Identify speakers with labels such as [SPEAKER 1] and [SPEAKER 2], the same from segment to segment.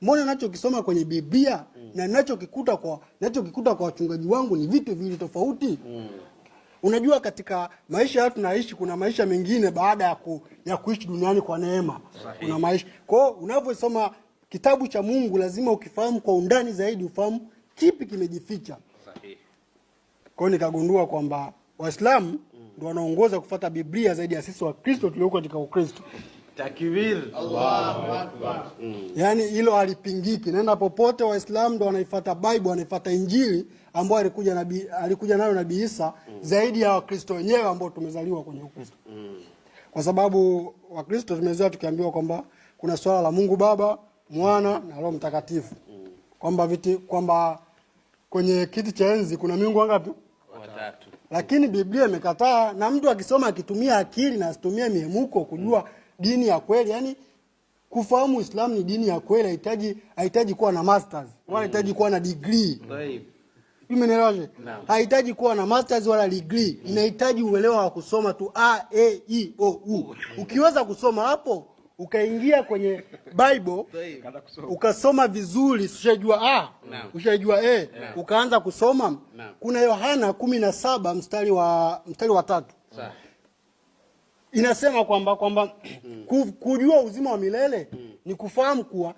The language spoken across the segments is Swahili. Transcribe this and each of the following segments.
[SPEAKER 1] Mbona nachokisoma kwenye Biblia na nachokikuta kwa wachungaji wangu ni vitu viwili tofauti. Unajua, katika maisha yetu tunaishi, kuna maisha mengine baada ya kuishi duniani kwa neema. Kuna maisha. Kwa hiyo unavyosoma kitabu cha Mungu lazima ukifahamu kwa undani zaidi, ufahamu kipi kimejificha. Kwa hiyo nikagundua kwamba Waislamu ndio wanaongoza kufuata Biblia zaidi ya sisi Wakristo tulioko katika Ukristo.
[SPEAKER 2] Takbir.
[SPEAKER 3] Allahu Akbar.
[SPEAKER 1] Yaani hilo halipingiki. Nenda popote, Waislamu ndo wanaifuata Bible, wanaifuata Injili ambayo alikuja nayo Nabii Isa zaidi ya Wakristo wenyewe ambao tumezaliwa kwenye Ukristo. Kwa sababu Wakristo tumezoea tukiambiwa kwamba kuna swala la Mungu Baba, Mwana na Roho Mtakatifu. Kwamba kwenye kiti cha enzi kuna miungu wangapi?
[SPEAKER 2] Watatu.
[SPEAKER 1] Lakini Biblia imekataa, na mtu akisoma akitumia akili na asitumie miemuko kujua dini ya kweli, yani kufahamu Uislamu ni dini ya kweli, hahitaji kuwa na masters wala hahitaji kuwa na degree.
[SPEAKER 2] Taib.
[SPEAKER 1] Umeelewaje?
[SPEAKER 2] Naam.
[SPEAKER 1] Hahitaji kuwa na masters wala degree, inahitaji uelewa wa kusoma tu a e i o u. Ukiweza kusoma hapo ukaingia kwenye Bible ukasoma vizuri, ushajua a,
[SPEAKER 2] Naam.
[SPEAKER 1] ushajua e, ukaanza kusoma.
[SPEAKER 2] Naam.
[SPEAKER 1] Kuna Yohana 17 mstari wa 3
[SPEAKER 2] Sawa.
[SPEAKER 1] inasema kwamba kujua uzima wa milele ni kufahamu kuwa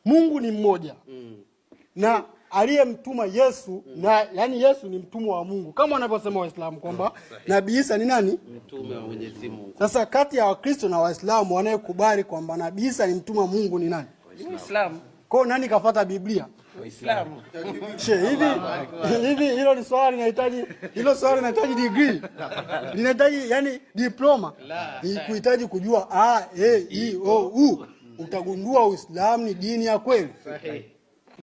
[SPEAKER 1] Mungu ni mmoja na aliyemtuma Yesu na yani Yesu ni mtumwa wa Mungu kama wanavyosema Waislamu kwamba Nabii Isa ni nani?
[SPEAKER 2] Mtume wa Mwenyezi Mungu.
[SPEAKER 1] Sasa kati ya Wakristo na Waislamu wanayekubali kwamba Nabii Isa ni mtumwa wa Mungu ni nani?
[SPEAKER 2] Waislamu.
[SPEAKER 1] Kwa hiyo nani kafuata Biblia?
[SPEAKER 2] Waislamu.
[SPEAKER 1] She, hivi hilo ni swali linahitaji, hilo swali linahitaji degree. Linahitaji yani diploma. Ni kuhitaji kujua a e i o u. Utagundua Uislamu ni dini ya kweli.
[SPEAKER 2] Sahihi.